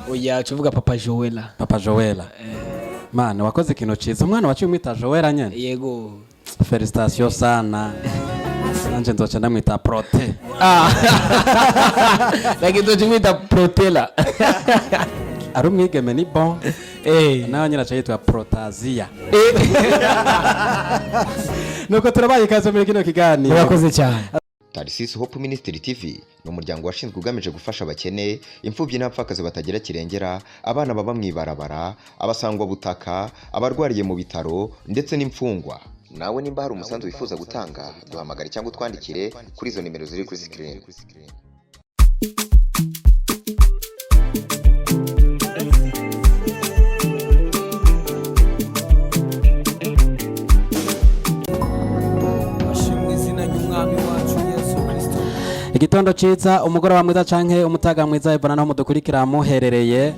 Oya, tuvuga Papa Joela. Papa Joela. Mana, wakoze ikintu ciza, umwana waciye umwita Joela nyene. Yego. Félicitations sana, nanje nzoca ndamwita Prote. Ah, lakini tuchimwita Protela. Ari umwigeme ni bon. Nawe nyine aca yitwa Protazia. Nuko turabaye ikaze muri kino kiganiro. Murakoze cyane. Tarisisi Hope Ministry TV ni umuryango washinzwe ugamije gufasha abakene, imfubyi n'abapfakazi batagira kirengera, abana baba mu ibarabara, abasangwabutaka, abarwariye mu bitaro ndetse n'imfungwa. Nawe nimba hari umusanzu wifuza gutanga, duhamagare cyangwa utwandikire kuri izo nimero ziri kuri sikirini. Ashimwe izina ry'Umwami wacu Yesu Kristo. Igitondo ciza, umugoroba mwiza canke umutaga mwiza, ivana naho mudukurikira muherereye.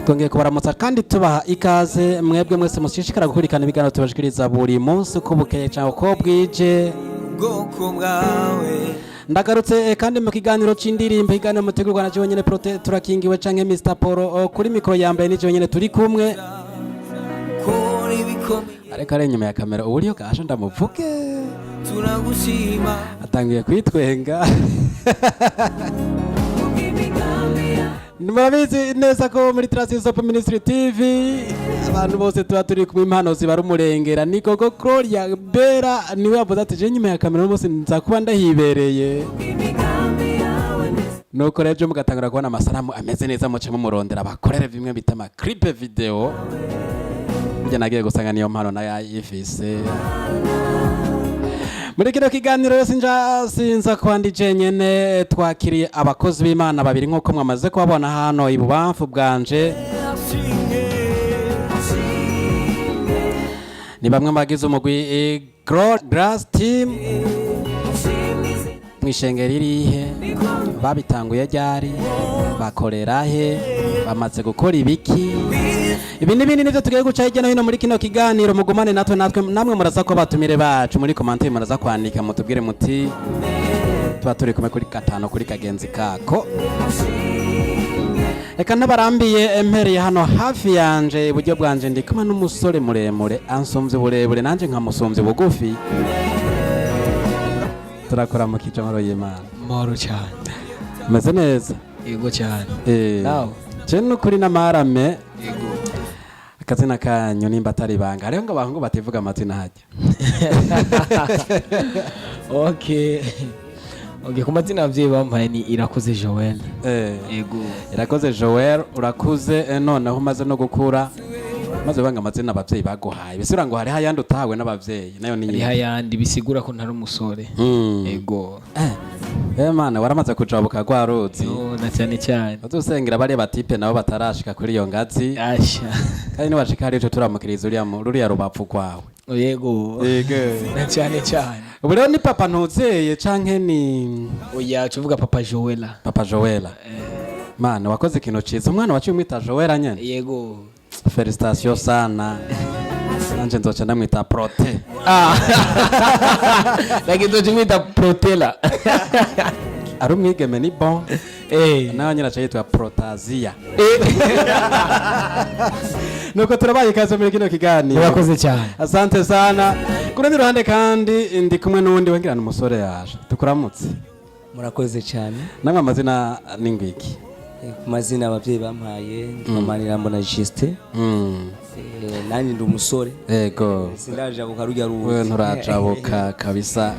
Twongeye kubaramutsa kandi tubaha ikaze mwebwe mwese mushishikara gukurikirana ibiganiro tubashikiriza buri munsi uko bukeye cyangwa uko bwije. Ubwoko bwawe. Ndagarutse kandi mu kiganiro c'indirimbo, ikiganiro mutegurwa na jewe nyene Prote Turakingiwe canke Mr Polo. Kuri mikoro ya mbere ni jewe nyene turi kumwe. Kora ibikomeye. Ariko ari inyuma ya kamera uburyo gasha ndamuvuge. Turagushima. Atangiye kwitwenga. Murabizi neza ko muri Trust Hope Ministry TV abantu bose tuba turi kumwe, impano zibara umurengera. Ni Gogo Gloria Bera niwe yavuze ati: "Je nyuma ya kamera bose nza kuba ndahibereye." Nuko rero mugatangura kubona amasanamu ameze neza, muce mumurondera bakorere bimwe bita ama clip video. Burya nagiye gusanga niyo mpano nayo ayifise. Muri kino kiganiro rero sinja sinza kwandi jenyene, twakiriye abakozi b'Imana babiri nk'uko mwamaze kubabona hano ibubamfu bwanje. Ni bamwe mu bagize umugwi Grace Team. Mw'ishengero irihe? Babitanguye ryari? Bakorera he? Bamaze gukora ibiki? Ibi n'ibindi nivyo tugiye guca hirya no hino muri kino kiganiro. Mugumane natwe namwe muraza ko batumire bacu muri commentaire, muraza kwandika mutubwire muti tuba turi kumwe kuri gatanu kuri kagenzi kako. Reka ntabarambiye, mpereye hano hafi yanje iburyo bwanje, ndi kumwe n'umusore muremure ansumvye uburebure nanje nkamusumvye bugufi. Turakora mu kijamaro y'Imana. Mahoro cyane. Meze neza. Yego cyane. Nawe? Je nukuri n'amarame. Yego. Akazina kanyu nimba atari ibanga, hariho ngo abahungu bativuga amazina hajya. Okay, ku mazina ababyeyi bampaye ni Irakoze Joel. Yego. Irakoze Joel, urakuze, noneho umaze no gukura, maze banga amazina abavyeyi baguhaye, bisubira ngo hariho ayandi utahawe n'abavyeyi nayo ni Hariho nyinshi. ayandi bisigura ko ntari umusore. Yego. Mana, waramaze kujabuka rwa ruzi. Yo, na cyane cyane. Bazusengera bariya batipe nabo batarashika kuri iyo ngazi. Asha. Kandi niwashika hariya uce turamukiriza uriya ruriya rubavu rwawe. Yego. Yego. Na cyane cyane. Ubu rero ni papa ntuzeye canke ni Oya, tuvuga Papa Joela. Papa Joela. Mana, wakoze ikintu ciza, umwana waciye umwita Joela nyene. Yego. Félicitations sana, nanje nzoca ndamwita Prote. Ah, lakini tuchimwita Protela. Ari umwigeme ni bon. Nawe nyine aca yitwa Protazia. Nuko turabaye ikaze muri kino kiganiro. Murakoze cyane. Asante sana. Ku rundi ruhande kandi ndi kumwe n'uwundi wengirana umusore yaje, tukuramutse. Murakoze cyane. Namwe amazina ni ngwiki? Ku mazina ababyeyi bampaye nditwa Justin. Nanjye ndi umusore. Sindajabuka rujya ruzi. Wewe nturajabuka kabisa,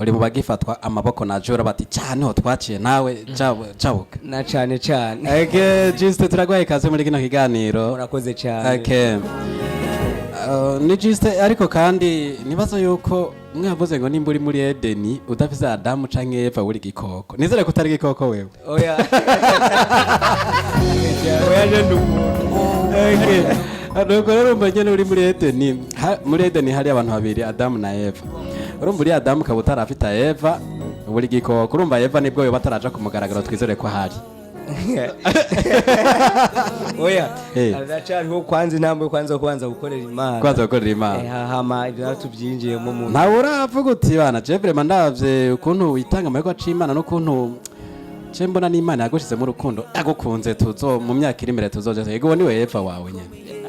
uri mu bagifatwa amaboko na jora bati cyane ho twaciye nawe jabuka. Na cyane cyane. Okay, Justin, turaguhaye ikaze muri kino kiganiro. Murakoze cyane. Okay. Ni Justin, ariko kandi nibaza yuko mwavuze ngo nimba uri muri Edeni udafise Adamu canke Eva uri igikoko. Nizere ko utari igikoko wewe. Oya, oya, je ndi umuntu. Okay. Nuko rero urumva nyene uri muri Edeni, muri Edeni hari abantu babiri, Adamu na Eva. Urumva uri Adamu ukaba utarafita Eva, uba uri igikoko. Urumva Eva nibwo yoba ataraja ku mugaragaro, twizere ko ahari. Oya. Aracyariho, kwanza intambwe kwanza kubanza gukorera Imana. Kwanza gukorera Imana. Hama ibyo natwe tubyinjiyemo mu Ntawe uravuga uti: "Bana, je vraiment ndavye ukuntu witanga amahirwe aca Imana n'ukuntu Je mbona n'Imana yagushizemo urukundo, yagukunze, tuzo mu myaka iri imbere tuzoja. Yego, uwo niwe Eva wawe nyene.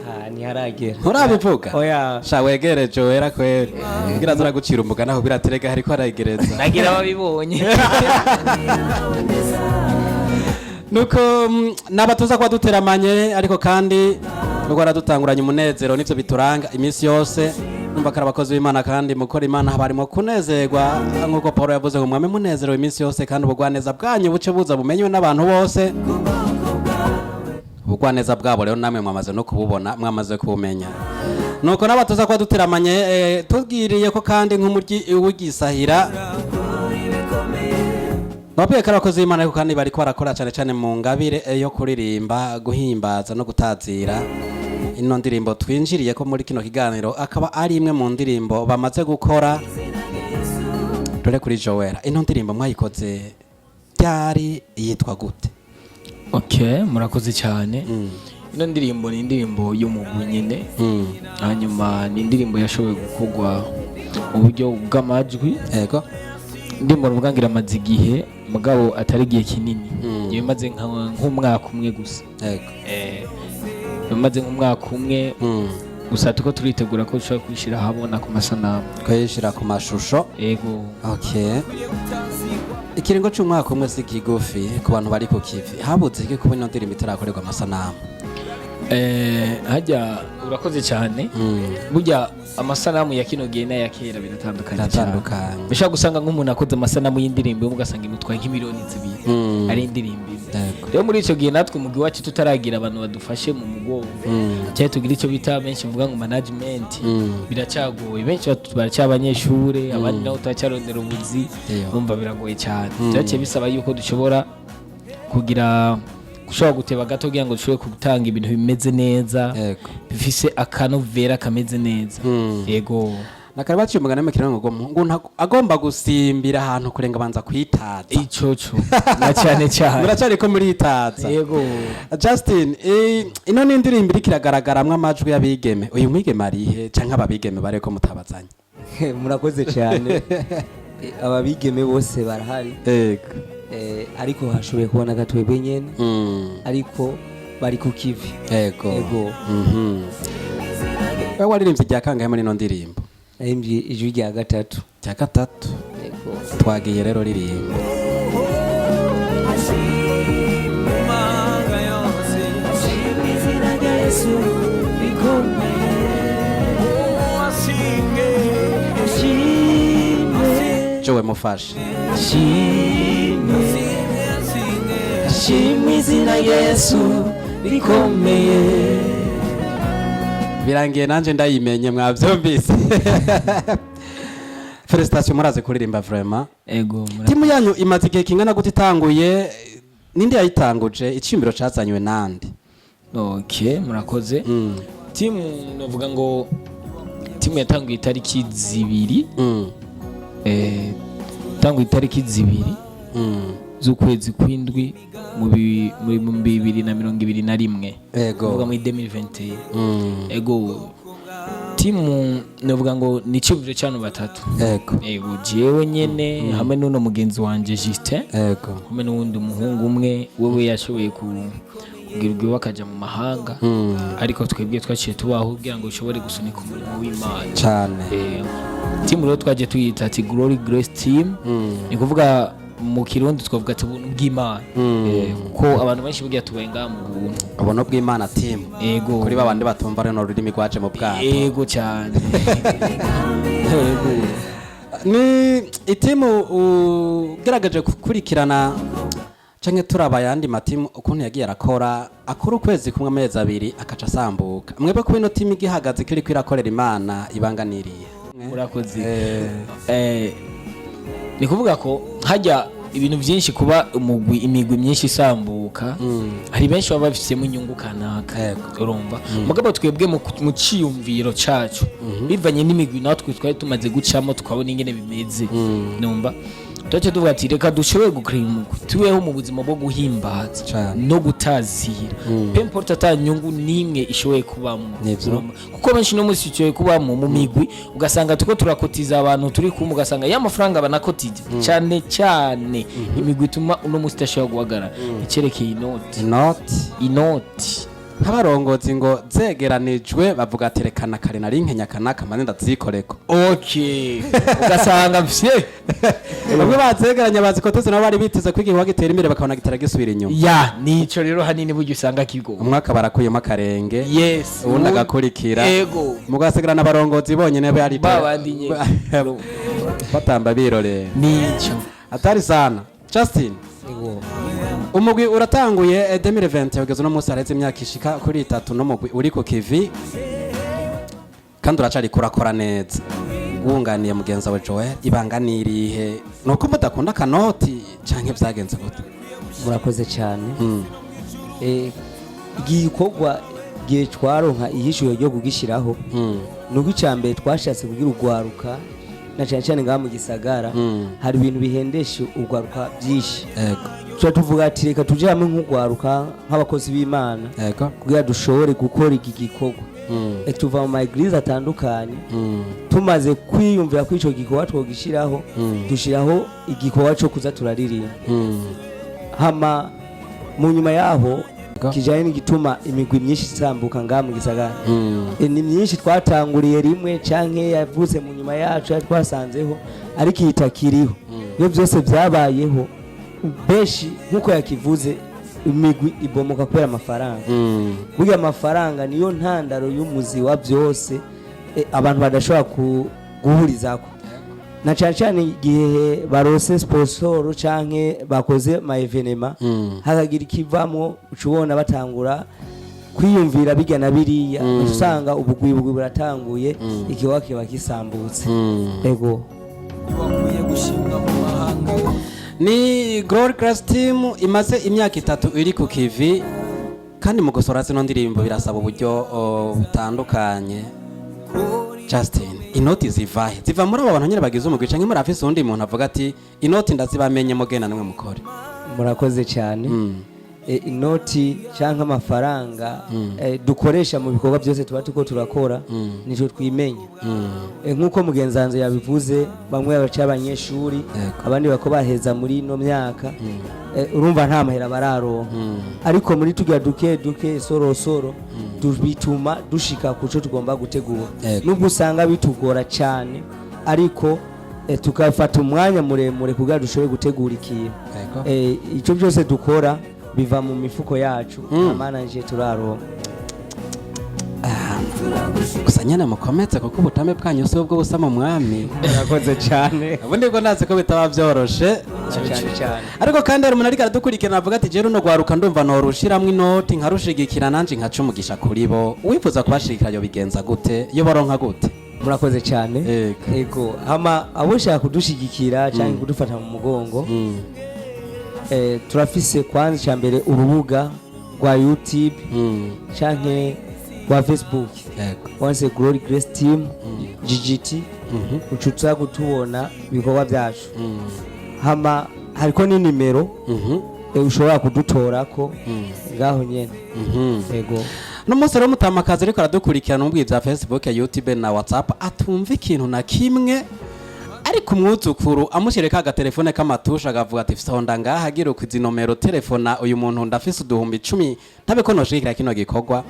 Ah, ntiharagera. Nturabivuga? Oya. Sha, wegere Joella kweri, kugira aza aragucira umugani aho biraterega hariko arayegereza. Nagira babibonye. Nuko nabatuza kuba duteramanye, ariko kandi nuko aradutanguranye umunezero, nivyo bituranga iminsi yose. Numva ko ari abakozi b'Imana, kandi mu gukora Imana haba harimo kunezerwa, nk'uko Paul yavuze ngo mwame munezero iminsi yose, kandi ubugwaneza bwanyu buce buza bumenywe n'abantu bose. Ubugwaneza bwabo rero namwe mwamaze no kububona, mwamaze kubumenya. Nuko n'abatuza kuba duteramanye, tubwiriye ko kandi nk'umuryi w'igisahira nababwiye ko ari abakozi b'Imana, ariko kandi bariko barakora cyane cyane mu ngabire yo kuririmba, guhimbaza no gutazira. Ino ndirimbo twinjiriye ko muri kino kiganiro akaba ari imwe mu ndirimbo bamaze gukora. Dore kuri Joella, ino ndirimbo mwayikoze ryari? Yitwa gute? Okay, murakoze cyane. Ino ndirimbo ni indirimbo y'umugwi nyine. Hanyuma ni indirimbo yashoboye gukorwa mu buryo bw'amajwi. Indirimbo ruvuga ngo iramaze igihe, mugabo atari igihe kinini. Imaze nk'umwaka umwe gusa. Imaze nk'umwaka umwe gusa. Tuko turitegura ko dushobora kuyishyira ahabona ku masanamu. Kuyishyira ku mashusho. Yego. Okay, ikiringo c'umwaka umwe si kigufi ku bantu bari ku kivi. Habuze iki kuba ino ndirimbo itarakorerwa amasanamu? Hajya urakoze cyane. Burya amasanamu ya kino gihe n'aya kera biratandukanye cyane. Biratandukanye. Ushobora gusanga nk'umuntu akoze amasanamu y'indirimbo imwe, ugasanga imutwaye nk'imiliyoni 2 ari indirimbo imwe. Rero muri icyo gihe natwe umugwi wacu tutaragira abantu badufashe mu mugongo, cyangwa tugira icyo bita, benshi bavuga ngo management, biracyagoye. Benshi baracyari abanyeshure, abandi nabo turacyarondera ubuzi. Bumva biragoye cyane. Byaciye bisaba yuko dushobora kugira, gushobora guteba gato kugira ngo dushobore gutanga ibintu bimeze neza, bifise akanovera kameze neza. Yego. Nakare baciye umugani mu kirundi ngo agomba gusimbira ahantu kurenga abanza kwitaza. Ico co na cyane cyane. Muracari ko muritaza. Yego. Justin, ino ni indirimbo iriko iragaragaramwo amajwi y'abigeme. Uyu mwigeme arihe, canke ababigeme bareko mutabazanye? Murakoze cyane. Ababigeme bose barahari. Ariko hashoboye kubona gatwebwe nyene. Ariko bari ku kivi. Yego. Wewe waririmbye irya kangahe muri ino ndirimbo? Naririmbye ijwi rya gatatu. Rya gatatu. Yego. Twagiye rero, ririmba. Manga yose. Izina rya Yesu rikomeye. Asinge. Ashimwe. Jowe, mufashe. Ashimwe. Asinge, asinge. Ashimwe izina Yesu rikomeye. Birangiye nanje ndayimenye, mwavyumvise. Félicitations, murazi kuririmba vraiment. Ego. Timu yanyu imaze igihe kingana gute itanguye? Ninde yayitanguje? Iciyumviro cazanywe nande? Okay, murakoze. Timu, novuga ngo timu yatanguye itariki 2, yatanguye itariki 2 z'ukwezi kw'indwi mu 2021. Kuvuga muri 2021. Ego, timu novuga ngo ni iciyumviro cy'abantu batatu. Ego, jewe nyene hamwe n'uno mugenzi wanje Justin, hamwe n'uwundi muhungu umwe, wewe yashoboye kugira iwe akaja mu mahanga. Ariko twebwe twaciye tubaho kugira ngo ushobore gusunika umurimo w'Imana. Timu rero twagiye tuyita ati Glory Grace Team. Ni kuvuga mu Kirundi twavuga ati ubuntu bw'Imana. Kuko abantu benshi burya tubaye ngaha mu buntu. Ubuntu bw'Imana team. Ego. Kuri babandi batumva rino rurimi rwaje mu bwato. Ego cyane, ego. Ni itimu ugerageje gukurikirana canke turaba ayandi matimu ukuntu yagiye arakora, akora ukwezi kumwe, amezi 2, akaca asambuka. Mwebwe kuba ino timu igihagaze ko iriko irakorera Imana, ibanganiriye? Murakoze. Ni kuvuga ko hajya ibintu byinshi kuba umugwi, imigwi myinshi isambuka, hari benshi baba babifitemo inyungu kanaka. Urumva, mugabo twebwe mu ciyumviro cacu, bivanye n'imigwi natwe twari tumaze gucamo, tukabona ingene bimeze, numva Tuce tuvuga ati reka dushobore gukora umugwi, tubeho mu buzima bwo guhimbaza Cane. no gutazira, peu importe ata nyungu n'imwe ishoboye kubamwo. Nivyo. Urumva? Kuko benshi no munsi tucoye kubamwo mu migwi, ugasanga tuko turakotiza abantu turi kumwe, ugasanga ya mafaranga banakotije cyane cyane imigwi ituma uno munsi idashobora guhagarara, icerekeye inoti. Inoti. Inoti. Nk'abarongozi ngo zegeranijwe bavuga ati rekana kare nari nkenya kanaka mane ndazikoreko. Okay, ugasanga mfye. Bamwe bazegeranya bazikoteze, nabo bari biteze ko igihugu gitera imbere, bakabona gitera gisubira inyuma. Ya, nico rero hanini burya usanga kigo Umwaka barakuyemo akarenge, uwundi agakurikira, mugasigarana abarongozi bonyene bari Babandi nyene. batamba birorera. Nico. Atari sana Justin. Ego. Umugwi uratanguye 2020, kugeza uno munsi hareze imyaka ishika kuri 3 n'umugwi uri ku kivi kandi uracari kurakora neza wunganiye mugenzi wawe Joel. Ibanga nirihe? Nuko mudakunda akanoti canke vyagenze gute? Murakoze cyane. Igikorwa igihe twaronka ihishuwe ryo kugishyiraho, nuko icya mbere twashatse kugira urwaruka, na cyane cyane ngaha mu gisagara hari ibintu bihendesha urwaruka byinshi. Tuba tuvuga ati reka tujye hamwe nk'urwaruka, nk'abakozi b'Imana, kugira dushobore gukora iki gikorwa. Tuva mu ma églises atandukanye, tumaze kwiyumvira ko icyo gikorwa twogishyiraho, dushyiraho igikorwa cyo kuza turaririmba. Hama mu nyuma yaho, kijyanye n'igituma imigwi myinshi isambuka ngaha mu gisagara, ni myinshi twatanguriye rimwe canke yavutse mu nyuma yacu yari twasanzeho ariko iyi itakiriho. Iyo byose byabayeho benshi, nk'uko yakivuze, imigwi ibomoka kubera amafaranga. Burya amafaranga niyo ntandaro y'umuzi wa byose, abantu badashobora guhurizako, na cyane cyane igihe barose sponsor canke bakoze ma événements, hakagira ikivamwo, uca ubona batangura kwiyumvira bijya na biriya, uca usanga ubugwibugwi buratanguye, ikiwa kiba kisambutse. Ego. Wakwiye gushimwa mu mahanga. Ni Glory Grace Team imaze imyaka 3 iri ku kivi, kandi mu gusohora zino ndirimbo birasaba uburyo butandukanye. Justin, inoti zivahe? Ziva muri abo bantu nyine bagize umugwi, canke muri afise uwundi muntu avuga ati inoti ndazibamenye, mugenda nimwe mukore? Murakoze cyane. Inoti cyangwa amafaranga dukoresha mu bikorwa byose tuba turiko turakora, nico twimenya. Nk'uko mugenzi wanjye yabivuze, bamwe baca abanyeshuri, abandi bako baheza muri ino myaka. Urumva nta mahera bararonka, ariko muri turya duke duke sorosoro bituma dushika ku cyo tugomba gutegura. Nubwo usanga bitugora cyane, ariko tukafata umwanya muremure kugira dushobore gutegura ikintu. Icyo byose dukora biva mu mifuko yacu, nta manager turaronka. Gusa nyene mukomeze, kuko ubutame bwanyu si ubwo busa mu mwami. Murakoze cyane. Ubundi bwo ntazi ko bitaba byoroshe. Cyane cyane. Ariko kandi hari umuntu ariko aradukurikirana avuga ati jewe runo rwaruka ndumva norushiramwo inoti nkarushigikira, nanje nkaca umugisha kuri bo. Uwifuza kubashigikira yo bigenza gute? Yo baronka gute? Murakoze cyane. Yego. Ego, hama abo ushaka kudushigikira cyangwa kudufata mu mugongo, turafise kwanza icya mbere urubuga rwa YouTube canke rwa Facebook. Once Glory Grace Team GGT, uca uza kutubona ibikorwa byacu. Hama hariko n'inimero ushobora kudutorako ngaho nyene. Ego. No munsi rero mutamakazi ariko aradukurikirana umubwiye bya Facebook, YouTube na WhatsApp, atumva ikintu na kimwe, ariko umwuzukuru amushyireko agatelefone k'amatusha akavuga ati sonda ngaha, agira uku izi nomero, telefona uyu muntu, ndafise 10,000 ntabe ko noshigikira kino gikorwa.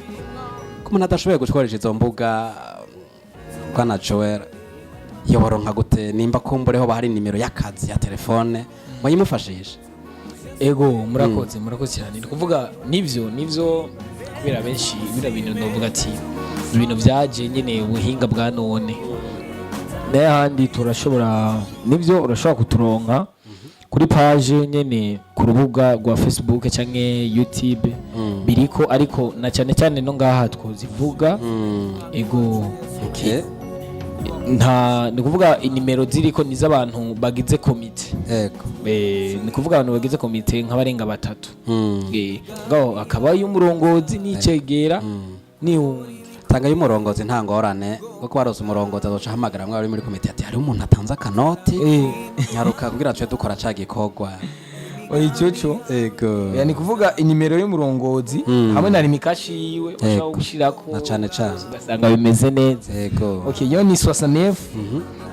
Ko umuntu adashoboye gukoresha izo mbuga, bwana Joel, yoboronka gute? Nimba kumbureho bahari nimero y'akazi ya telefone muyimufashisha. Ego, murakoze, murakoze cyane. Ni kuvuga nivyo, kubera benshi bino bintu ndavuga ati ibintu byaje nyine ubuhinga bwa none. N'ahandi turashobora, nivyo, urashobora kuturonka kuri page nyene ku rubuga rwa Facebook canke YouTube biriko, ariko na cyane cyane no ngaha twozivuga. Ego. Nta, ni kuvuga inimero ziriko ni z'abantu bagize komite. Ni kuvuga abantu bagize komite nk'abarenga batatu. Ngaho akaba y'umurongozi n'icegera n'uwundi. Tanga y'umurongozi, nta ngorane, kuko warose umurongozi azoca ahamagara mwe bari muri komite ati: "Hariho umuntu atanze akanoti, nyaruka kugira tuce dukora ca gikorwa." Oya, ico Ego. Ya, ni kuvuga inimero y'umurongozi hamwe na Lumicash yiwe ushobora gushirako, Na cane cane. ugasanga bimeze neza. Ego. Okay, yo ni 69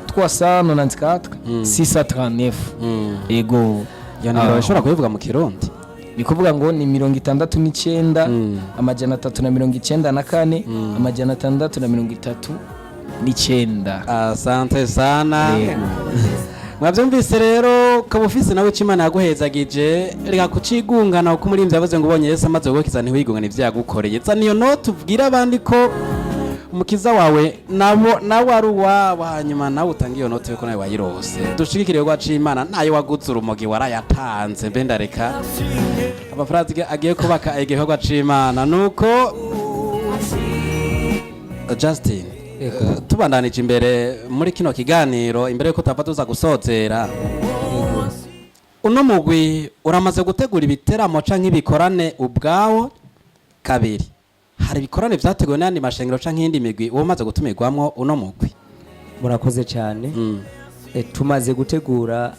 394 639. Ego. Iyo nimero Ah. ushobora kubivuga mu Kirundi? Ni kuvuga ngo ni 69 394 639. Asante sana. Yego. Mwabyumvise rero, ukaba ufise nawe icyo Imana yaguhezagije, reka kucigungana, kuko umuririmbyi yavuze ngo ubonye Yesu amaze gukiza ntiwigungane ibyo yagukoreye. Zana iyo noti ubwire abandi ko umukiza wawe nabo nawe ari uwabo, hanyuma nawe utange iyo noti yuko nawe wayirose. Dushigikire igikorwa c'Imana. Nayo waguze urumogi warayatanze, mbe ndareka amafaranga agiye kubaka igikorwa c'Imana. Nuko Justin, tubandanije imbere muri kino kiganiro, imbere yuko tutava tuza gusozera, uno mugwi uramaze gutegura ibiteramo canke ibikorane ubwawo? Kabiri, hari ibikorane vyateguwe n'ayandi mashengero canke iyindi migwi uba umaze gutumirwamwo uno mugwi? Murakoze cyane. Tumaze gutegura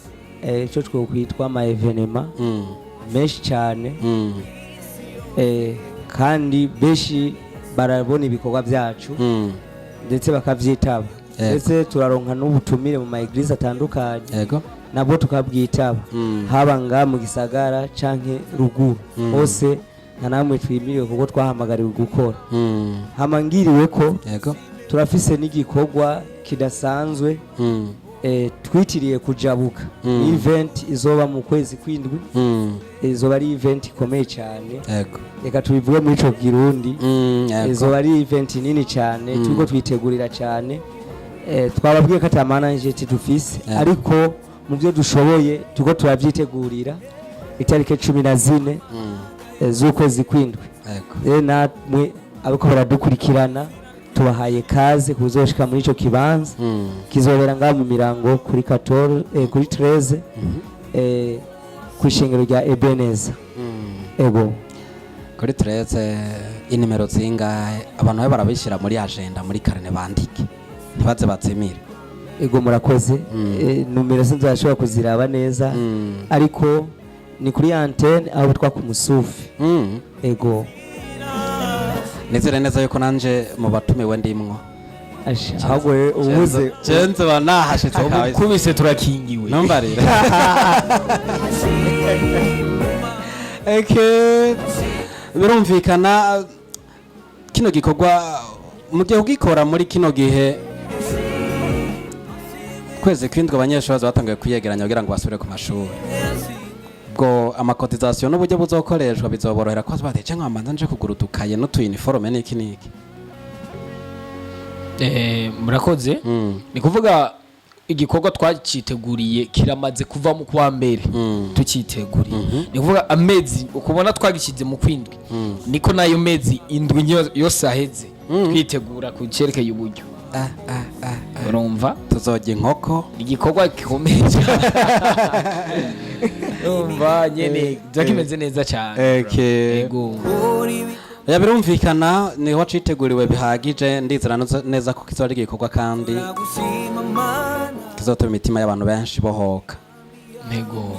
icyo twokwitwa ama événements menshi cyane, kandi benshi barabona ibikorwa byacu, ndetse bakabyitaba, ndetse turaronka n'ubutumire mu ma églises atandukanye, nabwo tukabwitaba, haba nga mu gisagara canke ruguru hose, nta namwe twimiriwe kuko twahamagariwe gukora. Hama ngiriwe ko turafise n'igikorwa kidasanzwe twitiriye kujabuka. Event izoba mu kwezi kw'indwi, izoba ari event ikomeye cyane. Reka tubivuge muri ico Kirundi. Izoba ari event nini cyane, turiko twitegurira cyane. Twababwiye ko ata manager dufise, ariko mu byo dushoboye turiko turabyitegurira itariki 14 z'ukwezi kw'indwi. Rero namwe abiko baradukurikirana, tubahaye kaze kuzoshika muri ico kibanza. Kizobera ngaha mu Mirango kuri 14, kuri 13, ku ishengero rya Ebeneza. Ego. Kuri 13, inimero zingahe? Abantu babe barabishyira muri agenda, muri carnet, bandike ntibaze bazimire. Ego, murakoze. Numero sinzashobora kuziraba neza, ariko ni kuri antenne aho bitwa ku Musufi. Ego. Nizere neza yuko nanje mu batumiwe ndimwo. Asha, ahubwo rero ubuze. Cenze ba nahashitse kabisa. Kubise turakingiwe. Ntumbarire. Okay. Birumvikana, kino gikorwa mugiye kugikora muri kino gihe kwezi kwindwi, abanyeshuri baza batanguye kwiyegeranya kugira ngo basubire ku mashuri. Ubwo ama cotisations n'uburyo buzokoreshwa bizoborohera ko batece nkamanza nje kugura udukaye n'utu uniforme n'iki n'iki? Murakoze. Ni kuvuga igikorwa twaciteguriye kiramaze kuva mu kwa mbere tuciteguriye. Ni kuvuga amezi ukubona twagishyize mu kwindwi, niko n'ayo mezi 7 yose aheze twitegura ku cyerekeye uburyo. Ah, ah, ah. Urumva, Tuzojya inkoko. ni igikorwa gikomeye cyane, urumva nyene kiba kimeze neza cyane. Ego. Ya, birumvikana niho citeguriwe bihagije. Ndizera neza ko kizoba ari igikorwa kandi kizotuma imitima y'abantu benshi bohoka. Ego.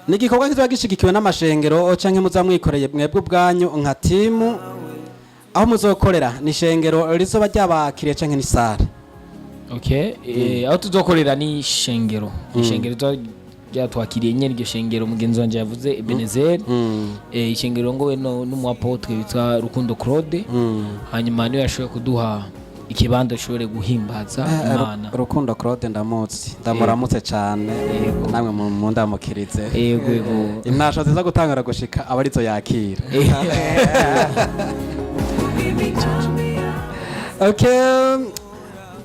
Ni igikorwa kizoba gishigikiwe n'amashengero canke muza mwikoreye mwebwe ubwanyu nka timu? Aho muzokorera ni ishengero rizoba ryabakiriye canke ni salle? Okay, aho tuzokorera ni ishengero, ishengero ryatwakiriye nyene, iryo shengero mugenzi wanje yavuze, Ebenezer. Ishengero ngowe no n'umu apôtre witwa Rukundo Claude, hanyuma niwe yashoboye kuduha ikibanza ushobore guhimbaza Imana. Rukundo Claude ndamuzi, ndamuramutse cane. Namwe mundamukirize. Yego. Intasho ziza gutangura gushika aba arizo yakira. Okay,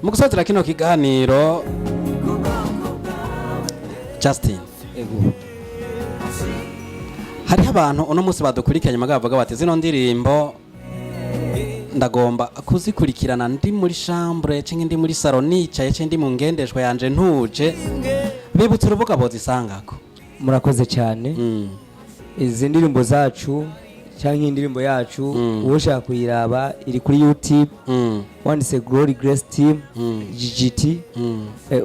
mu gusozera kino kiganiro, Justin, Ego. hariho abantu uno munsi badukurikiranye mugabo bavuga bati: "Zino ndirimbo ndagomba kuzikurikirana ndi muri chambre canke ndi muri salon nicaye canke ndi mu ngendeshwa yanje ntuje." Bibutse urubuga bozisangako. Murakoze cyane. Izi ndirimbo zacu Canke indirimbo yacu, uwo ushaka kuyiraba iri kuri YouTube, wanditse Glory Grace Team GGT,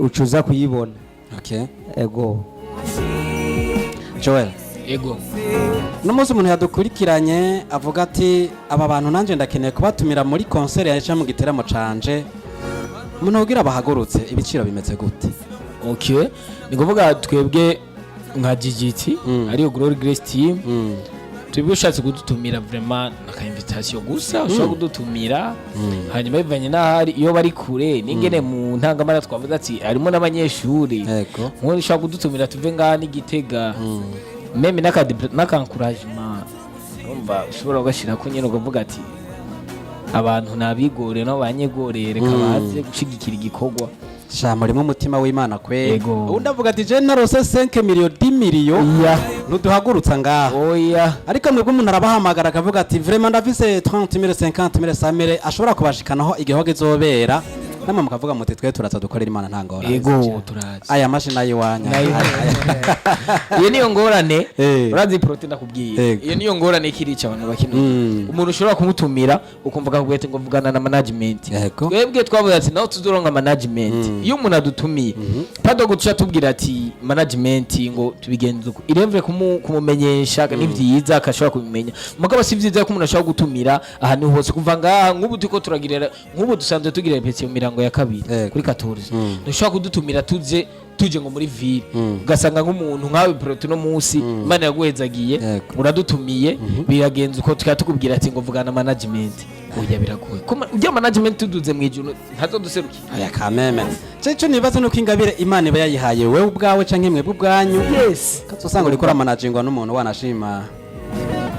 ucuza kuyibona. Ego. Joel, Ego. uno munsi umuntu yadukurikiranye avuga ati: "Aba bantu nanjye ndakeneye kubatumira muri concert yaje mu giteramo canje." Umuntu ubwira bahagurutse, ibiciro bimeze gute? Okay, ni kuvuga twebwe nka GGT, ariyo Glory Grace Team, twebwe ushatse kudutumira, vraiment aka invitation gusa ushobora kudutumira, hanyuma bivanye n'ahari, iyo bari kure n'ingene mu ntangamara twavuze ati harimo n'abanyeshuri, nk'ubu ushobora kudutumira tuve ngaha n'Igitega, même n'aka encouragement urumva ushobora kugashyira ko nyine ukavuga ati abantu nabigore nabo banyegoreye, reka baze gushigikira igikorwa. Sha, murimo umutima w'Imana kwe. Ego. Ubundi avuga ati: "Je narose 5 million, 10 million, ntuduhagurutsa ngaha." Oya. Ariko mwebwe umuntu arabahamagara akavuga ati: "Vraiment ndafise 30 mille, 50 mille, 100 mille," ashobora kubashikanaho igihugu izobera, namwe mukavuga muti: "Twe turaza dukorera Imana, nta ngorane." Ego, turazi. Aya mashini ayiwanya. Iyo niyo ngorane. Urazi prote, ndakubwiye, iyo niyo ngorane ikirica abantu bakino. Umuntu ushobora kumutumira ukumva akakubwira ati ngo vugana na management. Twebwe twavuze ati naho tuzoronka management, iyo umuntu adutumiye pado guca tubwira ati management ngo tubigenze uko, irevure kumumenyesha ni vyiza akashobora kubimenya, mugabo si vyiza ko umuntu ashobora gutumira ahantu hose kuva ngaha. Nk'ubu turiko turagirira, nk'ubu dusanzwe tugira répétition mu mirango ya kabiri kuri 14, ntushobora kudutumira tuze tuje ngo muri ville, ugasanga nk'umuntu nkawe prote no munsi Imana yaguhezagiye, uradutumiye, biragenza uko, tukaba tukubwira ati ngo vugana management. Oya, biragoye. Ko ujya management tuduze mu ijuru ntazoduserukira. Aya kameme cyo nibaza nuko ingabire Imana iba yayihaye wewe ubwawe canke mwebwe ubwanyu, usanga uriko uramanagingwa n'umuntu, wanashima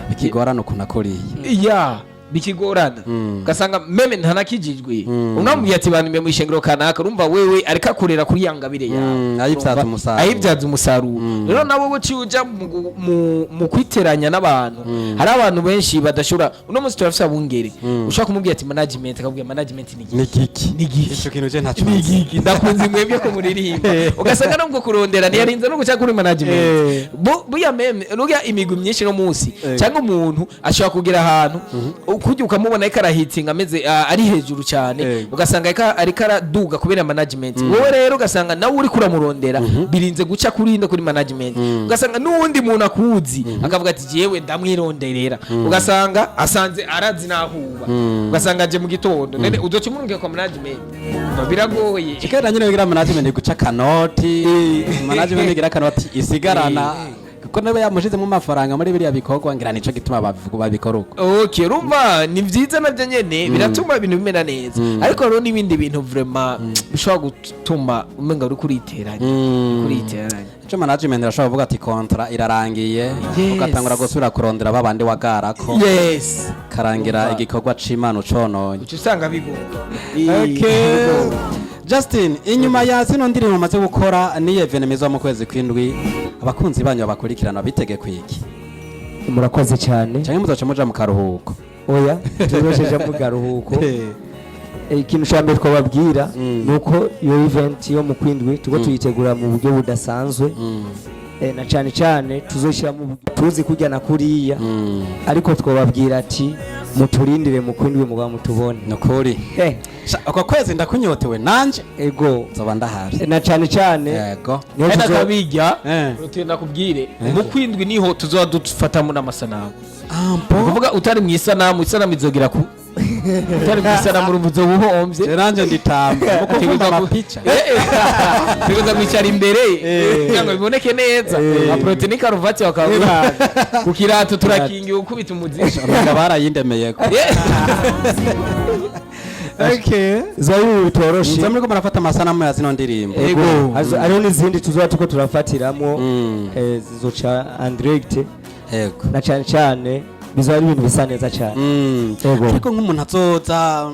bikigorana ukuntu akuriye. Ya, bikigorana, ugasanga même ntanakijijwe, unamubwiye ati bantu mu ishengero kanaka, urumva wewe ariko akorera kuri ya ngabire yawe. Ayibyaza Urumva? umusaruro. Ayibyaza umusaruro. Rero nabo buciye uja mu kwiteranya n'abantu, hari abantu benshi badashobora. Uno munsi turafise abungere, ushobora kumubwira ati management, akabwira management ni Ni giki? Ni giki? Ico kintu je ntaco Ni nzi. giki? Ndakunze mwebwe ko muririmba, ugasanga nubwo kurondera ntiyarinze no guca kuri management. Buya même rugya imigwi myinshi no munsi, cyangwa umuntu ashobora kugera ahantu kujya ukamubona ariko arahitinga ameze ari hejuru cyane, ugasanga ariko araduga kubera management. Wowe rero ugasanga nawe uri kuramurondera birinze guca kuri inde? Kuri management. Ugasanga n'uwundi muntu akuzi akavuga ati jewe ndamwironderera, ugasanga asanze arazi nahuba, ugasanga aje mu gitondo, none uzoca umurungiye kwa management? Umva, biragoye. Kikera nyine bigira management guca kanoti, management igira kanoti isigarana, kuko nawe yamushizemo amafaranga muri biriya bikorwa, ngira nico gituma babikora uko. Okay, urumva ni vyiza navyo nyene biratuma ibintu bimera neza, ariko hariho n'ibindi bintu vraiment bishobora gutuma umenga uri kuriteranya, kuriteranya. Ico management irashobora kuvuga ati contrat irarangiye, ugatangura gusubira kurondera babandi wagarako, karangira igikorwa c'Imana ucononye. Uca usanga bigora. Okay. Justin, inyuma ya zino ndirimbo umaze gukora n'iyi événement izo mu kwezi kw'indwi, abakunzi banyu babakurikirana bitege kwiki? Murakoze cyane. Canke muzoca muja mu karuhuko? Oya, tuzosheje mu karuhuko. Ikintu cya mbere twababwira ni uko iyo event yo mu kwindwi tuko tuyitegura mu buryo budasanzwe, na cyane cyane tuzoshyiramo tuzi kujya na kuriya, ariko twababwira ati muturindire mu kwindwi mugaba mutubone. Nukuri. Uko kwezi ndakunyotewe nanje. Ego. Nzoba ndahari. Na cyane cyane niho Kandi akabijya Eh. nakubwire, mu kwindwi niho tuzoba dufatamo n'amasanamu. Ampo. Ukuvuga utari mu isanamu, isanamu izogera ku utari mu isanamu, urumva uzoba uhombye. Je nanje nditamba muko Tegereza amapica. Tegereza kwicara imbere kugira ngo biboneke neza, aprote n'ikaruvati bakaba ku kirato, turakingiye ukubita umuziki. Abagabo barayindemeyeko. Okay. Ziba ari ibintu bitoroshe. Muze muriko murafata amasanamu ya zino ndirimbo. Ego. Hariho n'izindi tuzoba turiko turafatiramwo, zizoca en direct, na cyane cyane bizoba ari ibintu bisa neza cyane. Ego. Ariko nk'umuntu azoza,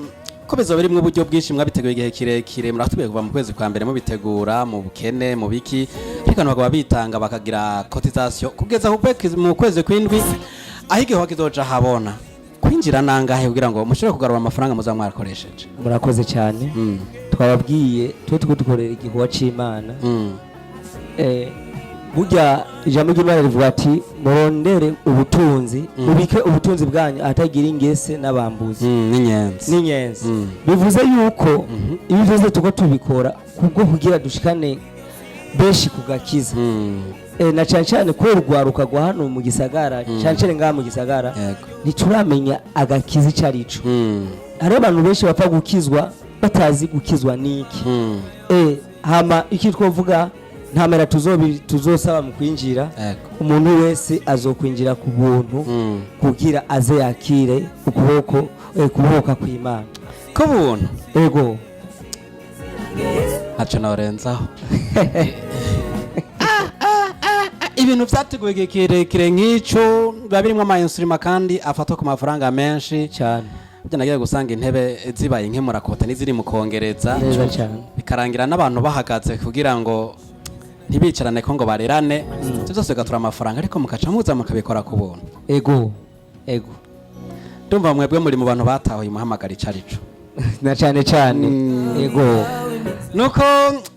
ko bizoba birimwo uburyo bwinshi, mwabiteguye igihe kirekire, muratubwiye kuva mu kwezi kwa mbere mubitegura mu bukene mu biki, ariko abantu bakaba bitanga bakagira cotisation kugeza mu kwezi kw'indwi aho igihuha kizoja habona, kwinjira nangahe kugira ngo mushobore kugarura amafaranga muzaba mwarakoresheje? Murakoze cyane. Twababwiye tuba turiko dukorera igikorwa c'Imana. Burya ijambo ry'Imana rivuga ati murondere ubutunzi, mubike ubutunzi bwanyu ahatagira ingese n'abambuzi N'inyenzi. N'inyenzi. Bivuze yuko ibi byose tuko tubikora kubwo kugira dushikane benshi ku gakiza, na cyane cyane kubera urwaruka rwa hano mu gisagara, cyane cyane ngaha mu gisagara, ntituramenya agakiza icyo ari cyo. Hariho abantu benshi bapfa gukizwa batazi gukizwa n'iki. Hama iki twovuga, nta mera tuzosaba mu kwinjira. Umuntu wese azokwinjira ku buntu kugira aze yakire ukuboko, kubohoka kw'Imana. Ku buntu. Ego. Ntacyo norenzaho. Ibintu byateguwe igihe kirekire nk'icyo biba birimo ama instruments kandi afatwa ku mafaranga menshi. Cyane. Burya nagiye gusanga intebe zibaye nk'imurakote n'iziri mu kongereza, Neza cyane. bikarangira n'abantu bahagaze kugira ngo ntibicarane ko ngo barerane. Ibyo byose bigatura amafaranga, ariko mukaca muza mukabikora ku buntu. Ego. Ndumva mwebwe muri mu bantu batahuye umuhamagaro ico arico. Na cyane cyane, ego. Nuko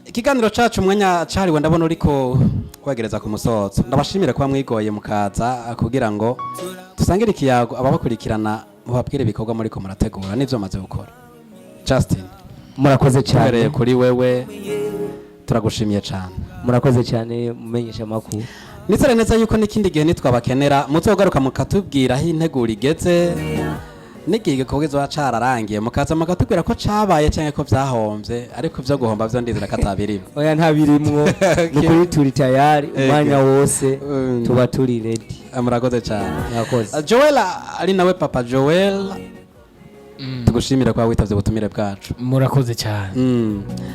ikiganiro cacu umwanya cahariwe ndabona uriko wegereza ku musozo. Ndabashimira kuba mwigoye mukaza kugira ngo dusangire ikiyago, ababakurikirana mubabwire ibikorwa muriko murategura n'ivyo mumaze gukora. Justin, Murakoze tuhereye cyane. kuri wewe, turagushimiye cyane. Murakoze cyane, mumenyesha amakuru. Nizere neza yuko n'ikindi gihe nitwabakenera muzogaruka mukatubwira aho integuro igeze, n'igihe igikorwa kizoba cararangiye, mukaza mukatubwira ko cabaye canke ko vyahomvye. Ariko ivyo guhomba vyo ndizera ko atabirimo. Oya, ntabirimwo. Ni ukuri turi tayari umwanya wose, tuba turi ready. Murakoze cyane. Murakoze. Joel, ari nawe Papa Joel, tugushimira kuba witavye ubutumire bwacu. Murakoze cyane.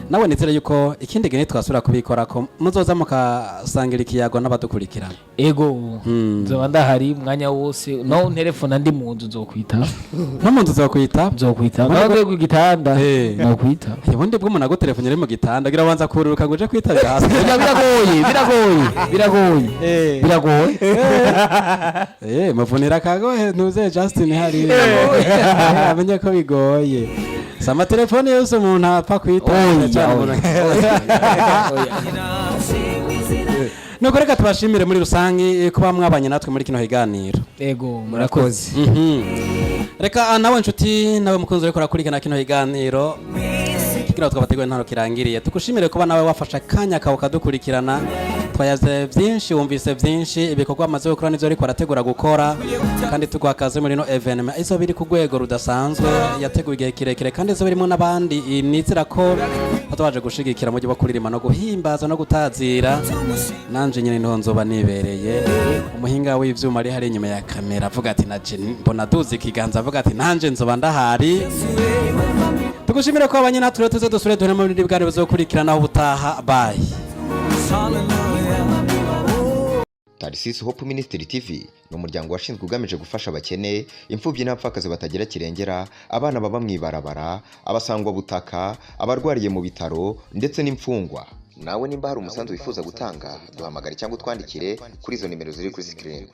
Nawe nizere yuko ikindi gihe nitwasubira kubikora ko muzoza mukasangira ikiyago n'abadukurikirana. Ego, nzoba ndahari umwanya wose, no nterefona ndi mu nzu nzokwita. No mu nzu uzokwita? Nzokwita nawe ku gitanda. Nokwita. Ubundi bwo umuntu agutelefone uri mu gitanda agira abanza kururuka ngo uje kwitabira hasi. Biragoye, biragoye, biragoye, biragoye. Muvunira akagohe ntuze Justin hariya amenye ko bigoye, si amatelefone yose umuntu apfa kwitaba cyane. Oya, oya. Nuko reka tubashimire muri rusange kuba mwabanye natwe muri kino kiganiro. Ego, murakoze. Reka nawe nshuti, nawe mukunzi uriko urakurikirana kino kiganiro, kigira twabateguye ntaro kirangiriye. Tugushimire kuba nawe wafashe akanya kawe ukadukurikirana. Twayaze byinshi, wumvise byinshi, ibikorwa amaze gukora n'ibyo ariko arategura gukora, kandi tuguha akaze muri ino événement izo biri ku rwego rudasanzwe, yateguye igihe kirekire, kandi izo birimo n'abandi nizera ko baje gushigikira mu buryo bwo kuririmba no guhimbaza no gutazira. Nanje nyine niho nzoba nibereye. Umuhinga w'ivyuma ari hari inyuma ya kamera avuga ati naje mbona duzi ikiganza, avuga ati nanje nzoba ndahari. Tugushimire ko abanye natwe. Tuze dusure duhere mu bindi biganiro bizokurikirana ubutaha. Bye. Tarisisi Hope Ministry TV ni umuryango washinzwe ugamije gufasha abakene, imfubyi n'abapfakazi batagira kirengera, abana baba mu ibarabara, abasangwabutaka, abarwariye mu bitaro ndetse n'imfungwa. Nawe nimba hari umusanzu wifuza gutanga, duhamagare cyangwa utwandikire kuri izo nimero ziri kuri screen.